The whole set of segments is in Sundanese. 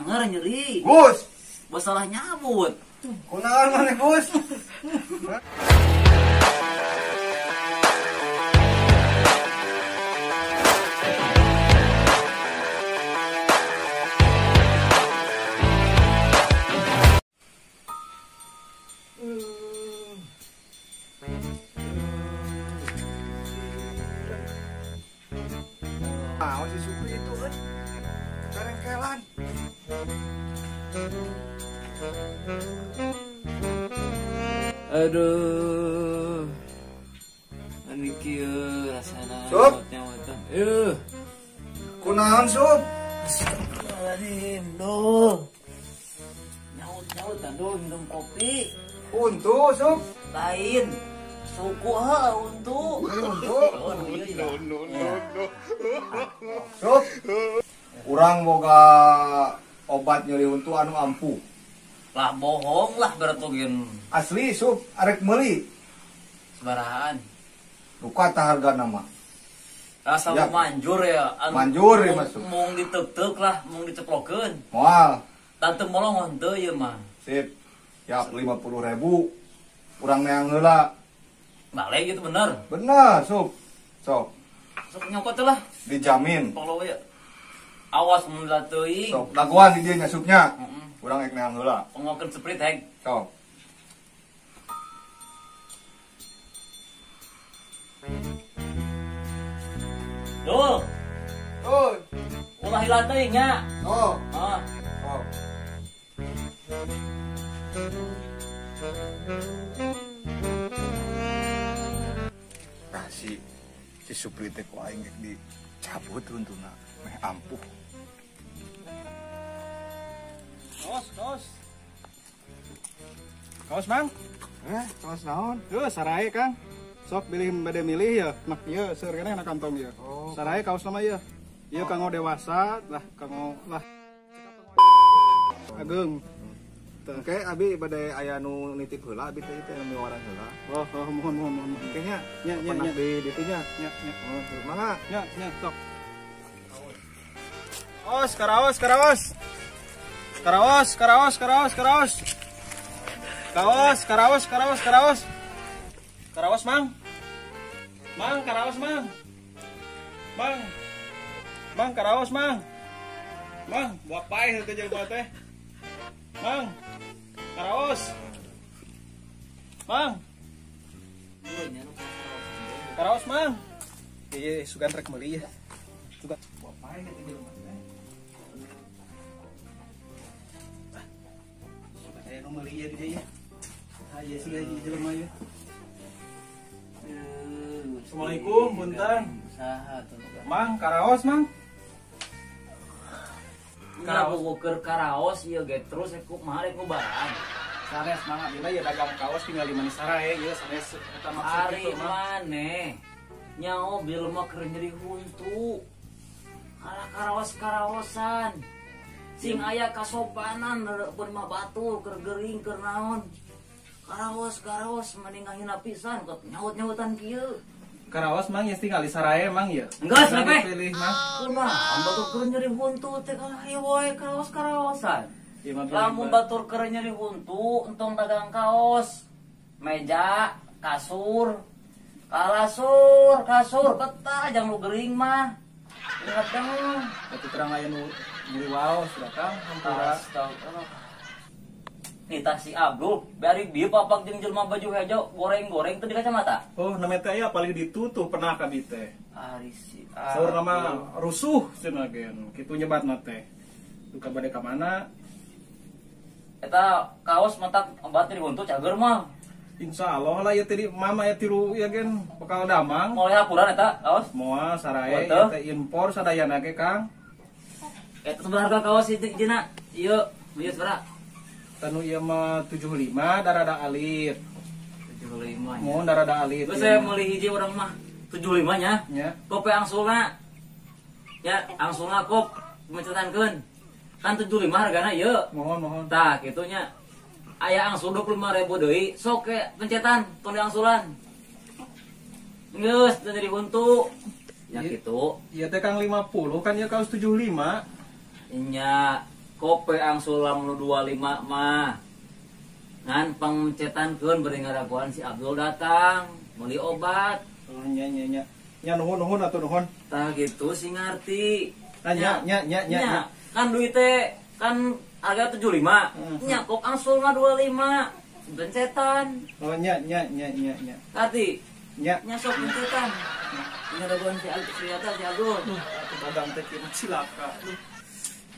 anger nyeri. Gus, masalah nyabut. Kunaon maneh Gus? Ah, si Supri itu kan karengkelan. Aduh, ani kieu rasana. Sup. Kunaon Sup? Astagfirullahaladzim, duh. Nyaut-nyaut aduh minum kopi. Untu Sup? Lain. Suku ha untu. Untu. No no no. Sup. Urang boga obat nyeri huntu anu ampuh. Lah bohong lah berarti. Asli Sup, arek meuli. Sebarahaan. Luka tah hargana mah. Rasa ya. Manjur ya. Anu, manjur ya masuk. Mung ditek-tek lah, mung diceplokeun. Moal. Tante molong henteu ieu mah. Sip. Ya 50.000. Urang neang heula. Balik gitu bener. Bener, Sup. Sok. Sok nyokot lah. Dijamin. Follow ya. Awas mun teuing. Sok dagoan di dieu nya Supnya. Urang ek neang heula. Pengokeun sprite heg. Sok. Duh. Duh. Ulah hilang teuing nya. Oh. Heeh. Sok. Nah, si Supri teh ku aing geus dicabut runtuna meh ampuh. Kaos, kaos. Kaos, Mang. Kaos naon? Tuh, sarae, Kang. Sok bilih bade milih ya. Nah, ieu seueur keneh na kantong ieu. Oh. Sarae kaos nama ieu. Ieu kanggo dewasa, lah kanggo lah. Ageung. Oke, abi bade aya nu nitip heula, abi teh teh miwarang heula. Oh, oh, mohon mohon mohon. Oke nya. Nya nya nya. Di ditu nya. Nya nya. Oh, mangga. Nya nya sok. Os, karaos, karaos. Karaos, karaos, karaos, karaos. Kaos, karaos, karaos, karaos. Karaos, Mang. Mang, karaos, Mang. Mang. Mang, karaos, Mang. Mang, buat paeh teh jelema teh. Mang. Karaos. Mang. Karaos, Mang. Iya, sugan rek meuli ya. Sugan buat paeh teh jelema teh. Sugan aya nu meuli ya di dieu ya. Aya sih di jelema ya. Assalamualaikum, punten. Saha tuh? Mang, karaos, Mang. Karaos keur karaos ieu ge terus ku mahal ku barang. Sanes Mang, abdi mah ieu dagang kaos tinggal di manis sarae ieu sanes eta maksud Ari kitu Mang. maneh nyao jelema keur nyeri huntu. Kalah karaos-karaosan. Sing aya kasopanan pun mah batur keur gering keur naon. Karaos-karaos mending ngahina pisan kok nyaut-nyautan kieu. Karaos Mang ya tinggal di sarae Mang ya. Enggak, sampe. Pilih Mang. Kunaon batur keur nyeri huntu teh kalah ieu wae karaos-karaosan. Ieu mah lamun batur keur nyeri huntu entong dagang kaos, meja, kasur, kalasur, kasur betah jang nu gering mah. Ingat dong. Batu terang aya nu nyeri waos sudah Kang, hampura. Astagfirullah. Nitah si Abdul, bari bieu papak jeung jelema baju hejo goreng-goreng teu di kacamata. Oh, namanya teh aya paling ditutup pernah ka bi teh. Ari si Saur nama rusuh cenah gen, kitu nyebatna teh. Duka bade ka mana? Eta kaos matak obat di huntu cager mah. Insyaallah lah ya tadi mama ya tiru ya gen bakal damang. Moal hapuran eta kaos? Moal sarae eta impor sadayana ge Kang. Eta sabaraha harga kaos ieu jina? Ieu, ieu sabaraha? Tanu ieu mah 75 darada alit. 75. Mun darada alit. Geus saya meuli hiji urang mah 75 nya. Nya. Kope angsulna. Ya, angsulna kop mencetankeun. Kan 75 hargana ieu. Mohon mohon. Tah kitu nya. Aya angsul 25.000 deui, sok ke pencetan tong diangsulan. Geus teu nyeri huntu. Ya kitu. Ieu teh Kang 50 kan ieu kaos 75. Nya. Kope angsul lamun 25 mah. Ngan pangcetankeun bari ngaraguan si Abdul datang meuli obat. Oh nya nya nya. Nya nuhun nuhun atuh nuhun. Tah gitu sing ngarti. Nah, nya nya nya nya. Kan duit teh kan harga 75. Nya kok angsulna 25. Bencetan. Oh nya nya nya nya nya. Ngarti? Nya. Nya sok bencetan. Ngaraguan si si Abdul. Atuh dagang teh kieu cilaka.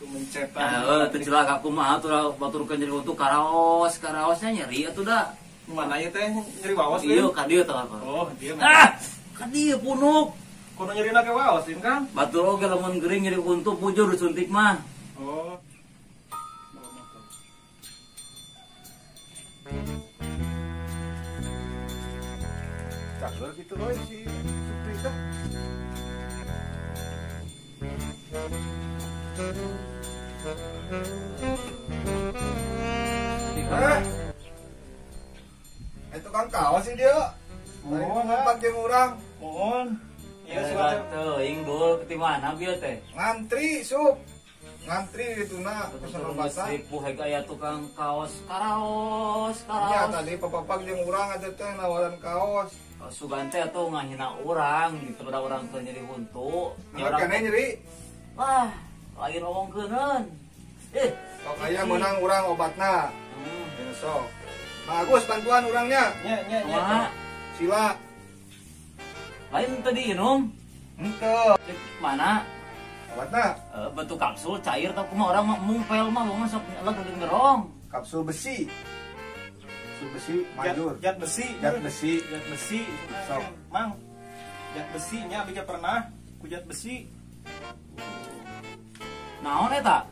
Tuh mencetan. Heeh, teu cilaka kumaha atuh baturkeun nyeri untuk karaos, karaosnya nyeri atuh da. Mana ieu teh nyeri waos teh? Iya, ka dieu tah. Oh, dieu. Ah, ka dieu punuk. Kono nyerina ke waos din, Kang? Batur oge lamun gering nyeri huntu bujur disuntik mah. Oh. Cager gitu loh si Supri teh. Itu kan kaos sih dia. Mohon pakai urang. Mohon. Iya suka teuing dul ti mana bieu teh? Ngantri sup. Ngantri dituna pesen obatan. Ripuh heg aya tukang kaos karaos karaos. Iya tadi papapak jeung urang aja teh nawaran kaos. Sugan teh atuh ngahina urang gitu pada urang teh nyeri huntu. Nya urang keneh nyeri. Wah, lain ngomongkeuneun. Eh, sok aya meunang urang obatna. Sok. Bagus bantuan urangnya. Nya nya nya. Sila. Lain tadi minum? Henteu. Mana? Obatna? Bentuk kapsul cair tau kumaha urang mah mumpel mah mah sok lagi ngerong. Kapsul besi. Kapsul besi manjur. Jat besi, jat besi, jat besi. Sok. Mang. Jat besi nya abdi pernah ku jat besi. Naon eta?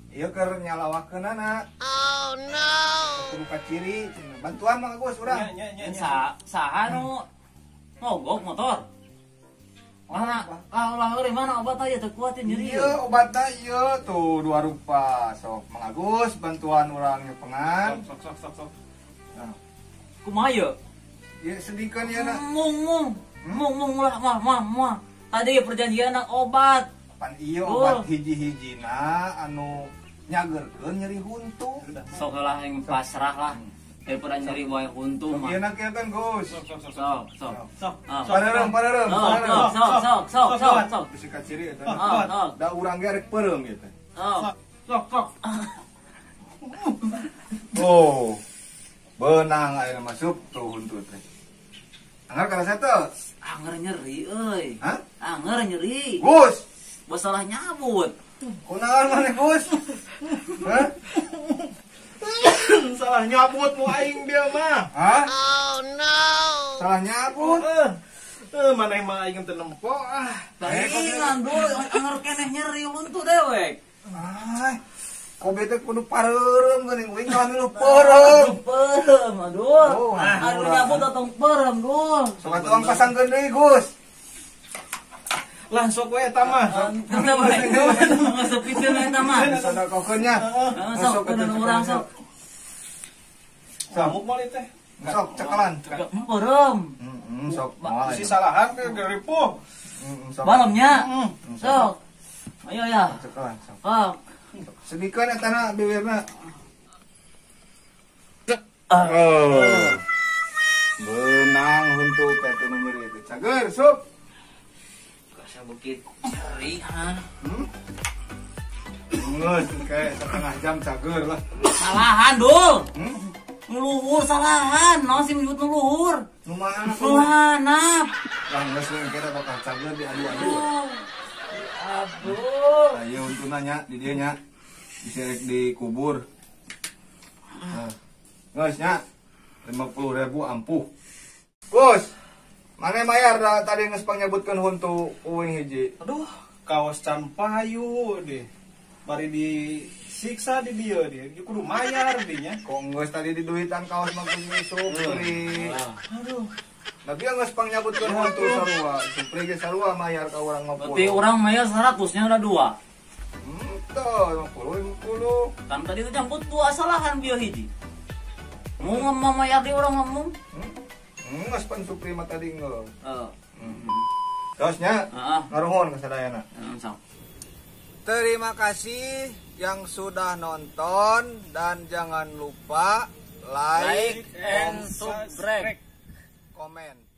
Ieu keur nyalawakeunana. Oh no. Kudu kaciri cenah. Bantuan Mang Agus urang. Nya nya nya. Saha nu mogok motor? Mana? Lah euy mana obat aya teu kuat nyeri. Ieu obatna ieu tuh dua rupa. Sok Mang Agus bantuan urang nyepengan. Sok sok sok sok. Nah. Kumaha ieu? Ieu sedihkeun ieu na. Mung mung. Mung mung lah mah mah mah. Tadi perjanjian obat. Pan ieu obat hiji-hijina anu nyagerkeun nyeri huntu. Sok lah yang pasrah lah. Daripada nyeri wae huntu mah. Ieu na kieu kan Gus. Sok sok sok. Sok sok. Sok. Pareurem pareurem. Sok sok sok sok sok sok. Bisi kaciri eta. Da urang ge rek peureum ieu teh. Sok. Sok sok. Oh. Beunang ayeuna masuk tuh huntu teh. Angger karasa teu? Angger nyeri euy. Hah? Angger nyeri. Gus. Salah nyabut. Kunaon maneh Gus? Hah? Salah nyabut mu aing dia mah. Hah? Oh no. Salah nyabut. Maneh mah aing teu nempo ah. Teuingan dul anger keneh nyeri huntu dewek. Ah. Kobe teh kudu pareureum geuning uing kalah milu peureum. Peureum aduh. Aduh nyabut atong peureum dul. Sok atuh ang pasangkeun deui Gus. Lah sok we eta mah. Eta mah. Ngasepikeun eta mah. Sadokokeun nya. Sok kudu urang sok. Sok moal teh. Sok cekelan. Peureum. Heeh, sok. Si salahan ke geripuh. Sok. Malamnya. Sok. Ayo ya. Cekelan sok. Sok. Sedikeun eta na bibirna. Oh. Beunang huntu teh teu nyeri teh. Cager, sup. Bukit nyeri ha. Geus kayak setengah jam cager lah. Salahan dul. Luhur salahan, naon sih menyebut luhur? Nu mana? Nu hanap. Lah geus we kira bakal cager diadu-adu. Aduh. Ayo untuna nya di dieu nya. Bisa rek dikubur. Nah. Geus nya 50.000 ampuh. Gus. Mana mayar da, tadi geus pangnyebutkeun huntu uing hiji. Aduh, kaos can payu deh. Bari disiksa di dieu deh. Kudu mayar deh nya. Kok geus tadi diduitan kaos mah ku Supri. Aduh. Tapi geus pangnyebutkeun huntu sarua. Supri ge sarua mayar ka urang 50. Berarti urang mayar 100 nya udah dua. Henteu, 50 50. Kan tadi itu jemput dua salahan bieu hiji. Mau ngomong mayar di urang ngomong. Geus pan Supri mah tadi geus. Heeh. Terus nya, ngaruhun ka sadayana. Heeh, sok. Terima kasih yang sudah nonton dan jangan lupa like, Like and subscribe. komen.